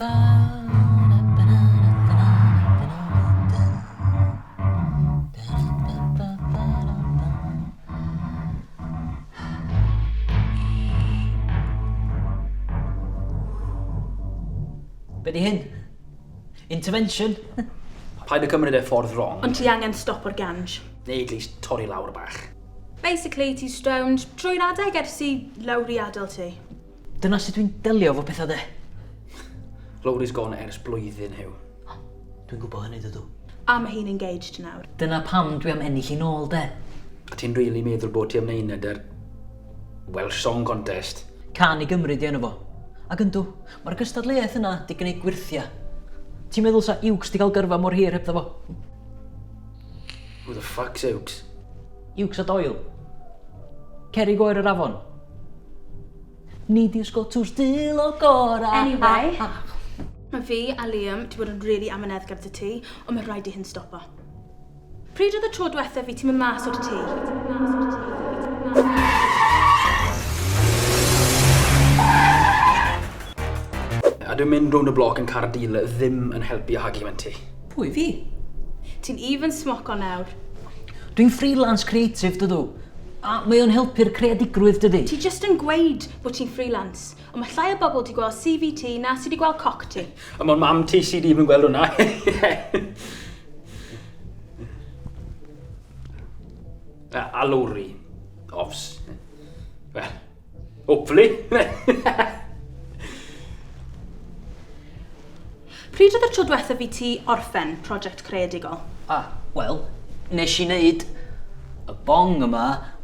Be di hyn? Intervention? Paid â cymryd e ffordd wrong. Ond ti angen stopo'r ganj. Neu at least torri lawr bach. Basically, ti'n stoned trwy'r adeg ers i Lowri adael ti. Dyna sut dwi'n delio efo pethau de. Lowri's gone ers blwyddyn, Huw. Dwi'n gwybod hynny dydw. A mae hi'n engaged nawr. Dyna pam dwi am ennill hi'n ôl de. A ti'n rili meddwl bod ti am wneud 'na 'da'r Welsh Song Contest? Cân i Gymru 'di enw fo. Ac yndw, mae'r gystadleuaeth yna 'di gwneud gwyrthiau. Ti'n meddwl 'sa Iwcs 'di cael gyrfa mor hir hebddo fo? Who the fuck's Iwcs? Iwcs a Doyle. Cerrig oer yr afon. Nid yw Sgotwrs dylo gora. Anyway, mae fi a Liam 'di bod yn rili amyneddgar 'da ti, ond mae rhaid i hyn stopo. Pryd oedd y tro dwetha fi ti'n mynd mas o'r tŷ? A dwi'n mynd rownd y bloc yn car dealer ddim yn helpu argument ti. Pwy, fi? Ti'n even smoco nawr. Dwi'n freelance creative, dydw. A mae o'n helpu'r creadigrwydd, dydi? Ti jyst yn gweud bod ti'n freelance, ond mae llai o bobl 'di gweld CV ti na sy 'di gweld coc ti. A mond mam ti sy 'di even gweld hwnna. A Lowri. Ofs. Well, hopefully. Pryd oedd y tro dwetha fi ti orffen prosiect creadigol? Ah, wel, nes i wneud y bong yma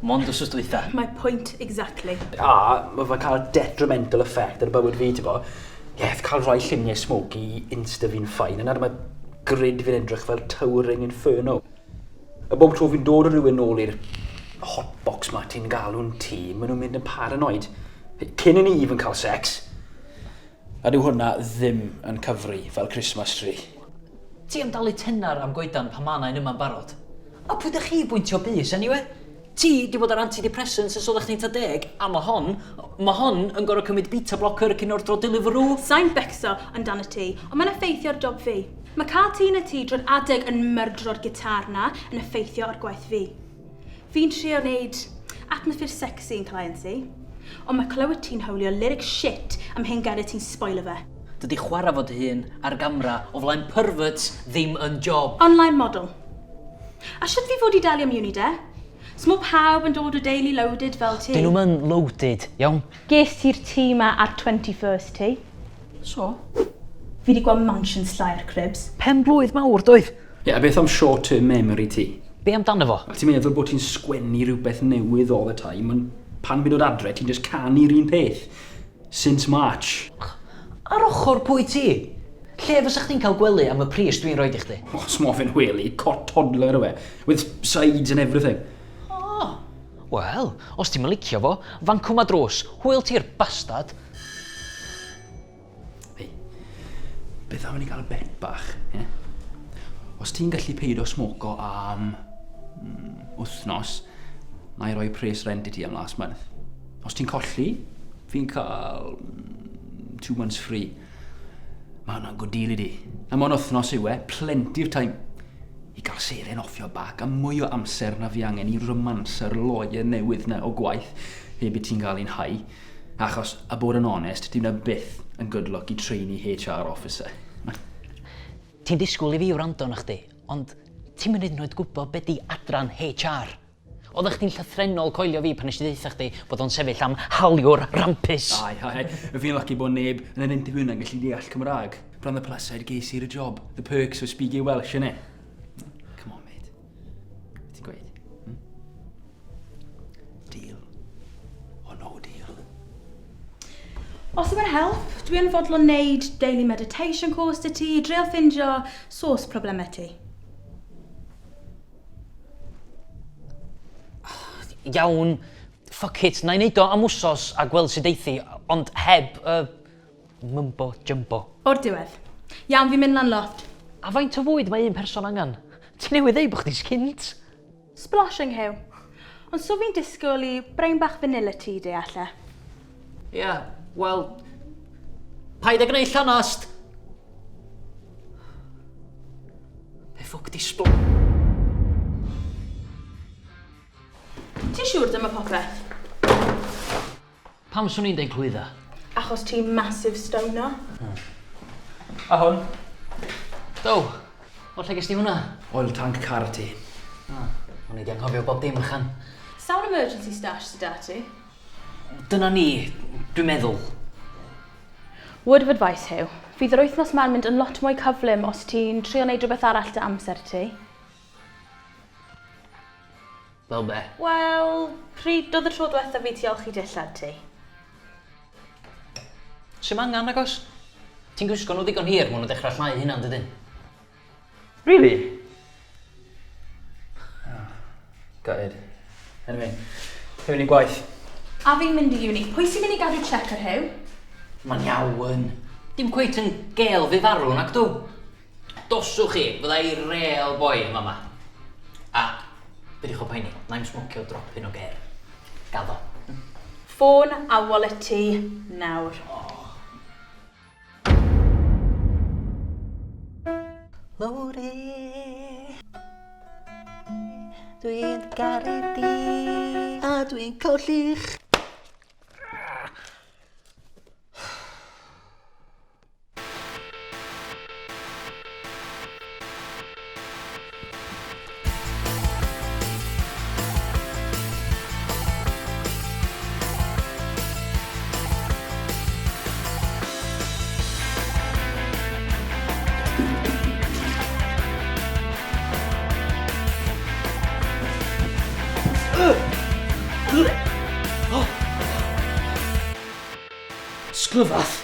mond wsos dwytha. My point exactly. A mae fe'n cael detrimental effect ar bywyd fi, ti'n bo. Ie, yeah, cael rhoi lluniau smoky i Insta fi'n fine, yna mae grid fi'n edrych fel towering inferno. A bob tro fi'n dod o rhywun nôl i'r hotbox ma ti'n galw'n tŷ, maen nhw'n mynd yn paranoid. Cyn i ni even cael sex. A dyw hwnna ddim yn cyfri fel Christmas tree. Ti am dalu tenner am goedan pan ma' 'na un yma'n barod? A pwy dych chi i bwyntio bys eniwe? Ti 'di bod ar antidepressants ers oeddach chdi'n tua deg, a ma' hon, ma' hon yn gor'o' cymryd beta blocker cyn ordro Deliveroo. Sai'n becso amdano ti, ond mae'n effeithio ar job fi. Mae cael ti yn y tŷ drwy'r adeg yn myrdro'r gitar 'na yn effeithio ar gwaith fi. Fi'n trio wneud atmosphere sexy yn clients i, ond mae clywed ti'n howlio lyrics shit am hen gariad ti'n sboilo fe. Dydi chwarae fo dy hun ar gamera o flaen perverts ddim yn job. Online model. A shwt fi fod i delio am uni de? Smo pawb yn dod o deulu loaded fel ti. Dyn nhw'm yn loaded, iawn? Ges ti'r tŷ 'ma ar 21st ti? So? Fi 'di gweld mansions llai ar cribs. Pen blwydd mawr doedd? Ie, a beth am short term memory ti? Be amdano fo? Wel, ti'n meddwl bod ti'n sgwennu rhywbeth newydd all the time, ond pan fi'n dod adre, ti'n just canu'r un peth. Since March. Ar ochr pwy ti? Lle fysa chdi'n cael gwely am y pris dwi'n roid i chdi? O, smo fe'n wely, cot toddler yw e, with sides and everything. O, wel, os ti'm yn licio fo, fancwm a drws, hwyl ti'r bastad. Hei, beth am i ni gael bet bach, ie? Os ti'n gallu peidio smoco am wythnos, na i roi pres rent i ti am last month. Os ti'n colli, fi'n cael 2 months free. Mae hwnna'n good deal i di. A mae'n wythnos yw e, plenty of time i gael seren offio back a mwy o amser na fi angen i romanso'r lawyer newydd na o gwaith heb i ti'n gael un high. Achos, a bod yn onest, dyw 'na byth yn good look i trainee HR officer. Ti'n disgwyl i fi wrando arna chdi, ond ti'm yn hyd yn oed gwybod be 'di adran HR. Oeddach chdi'n llythrennol coelio fi pan nes i ddeutha chdi bod o'n sefyll am haliwr rampus. Aye, aye, aye. Fi'n lucky bod neb yn yr interview yna'n gallu deall Cymraeg. But on the plus side, ges i'r job. The perks of speaking Welsh, innit? Come on, mate. Be ti'n gweud? Hmm? Deal or no deal? Os yw'n help, dwi yn fodlon neud daily meditation course 'da ti, drial ffindio source problemau ti. Iawn, fuck it, na i neud o am wsos a gweld sut eithi, ond heb y mumbo jumbo. O'r diwedd. Iawn, fi'n mynd lan lofft. A faint o fwyd mae un person angen? Ti newydd ddeud bod chdi skint. Splashing Huw. Ond so fi'n disgwyl i brain bach vanilla ti deall e. Ia, wel... Paid â gwneud llanast! ffwc di sbl... Ti'n siŵr dyma popeth? Pam swn i'n deud clwydda? Achos ti'n massive stoner. A hwn? Do, o lle ges di hwnna? Oil tank car ti. Ah, o'n i di anghofio bob dim ychan. Sawl emergency stash sy 'da ti? Dyna ni, dwi'n meddwl. Word of advice, Huw. Fydd yr wythnos 'ma'n mynd yn lot mwy cyflym os ti'n trio neud rhywbeth arall 'da amser ti. Fel be? Wel, pryd oedd y tro dwetha fi ti olchi dillad ti? Sim angan, nagos? Ti'n gwisgo nhw ddigon hir, maen nhw'n dechrau llnau hunan, dydyn? Really? Oh, gutted. Anyway, fi'n mynd i gwaith. A fi'n mynd i uni. Pwy sy'n mynd i gadw check ar Huw? Mae'n iawn. Dim cweit yn gêl fi farw, nac dw? Doswch chi, fydda i real boi yn fama. A, beidiwch â poeni, na i'm smocio dropyn o gêr. Gaddo. Ffôn a wallet ti nawr. Lowri, dwi'n garu di, a dwi'n colli ch... Sglyfath!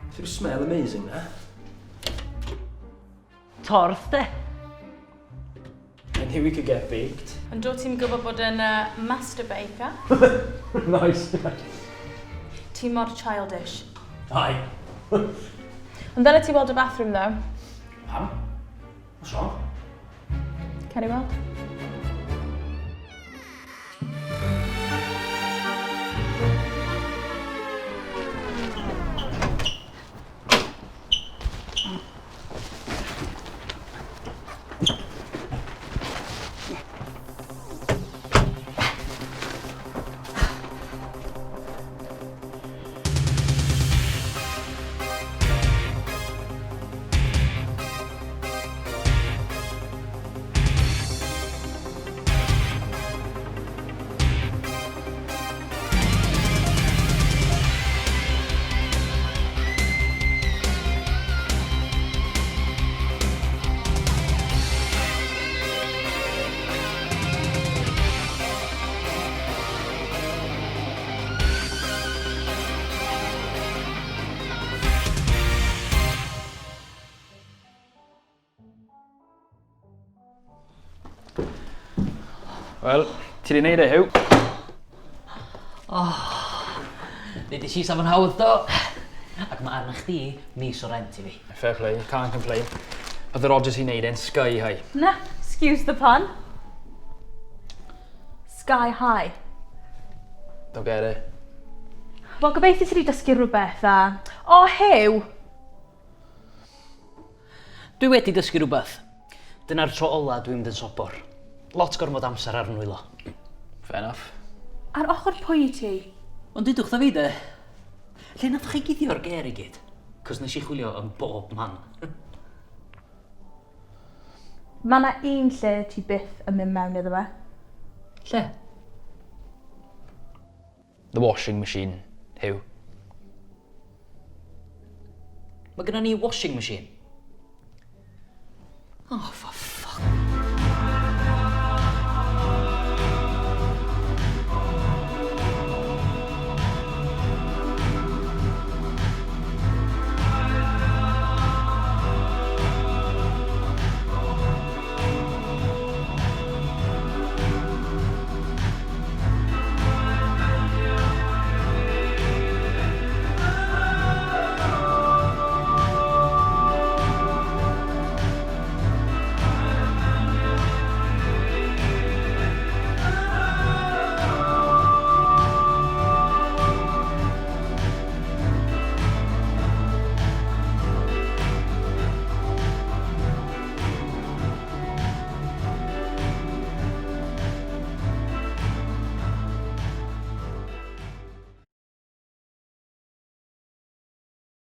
Beth yw'r smell amazing na? Torth, de? I knew we could get baked. Ond dwyt ti'n gwybod bod yn uh, master baker? Nice. Ti mor childish. Aye. Ond ddyle ti weld y bathroom though. Pam? What's wrong? Cer i weld. Wel, ti 'di neud e, Huw. Neud i safon hawdd, do. Ac mae arna chdi mis o rent i fi. Fair play, can't complain. Oedd yr odds i neud e'n sky high. Na, excuse the pun. Sky high. Don't get it. Wel, gobeithio ti wedi dysgu rhywbeth a... O, Huw! Dwi wedi dysgu rhywbeth. Dyna'r tro ola dwi'n mynd yn sobor. Lot gormod amser ar nwylo. Fair enough. Ar ochr pwy i ti? Ond dudwch tha fi de, lle nath chi guddio'r gêr i gyd? Cos nes i chwilio yn bob man. Mae yna un lle ti byth yn mynd mewn iddo fe. Lle? The washing machine, Huw. Mae gennym ni washing machine. Oh, for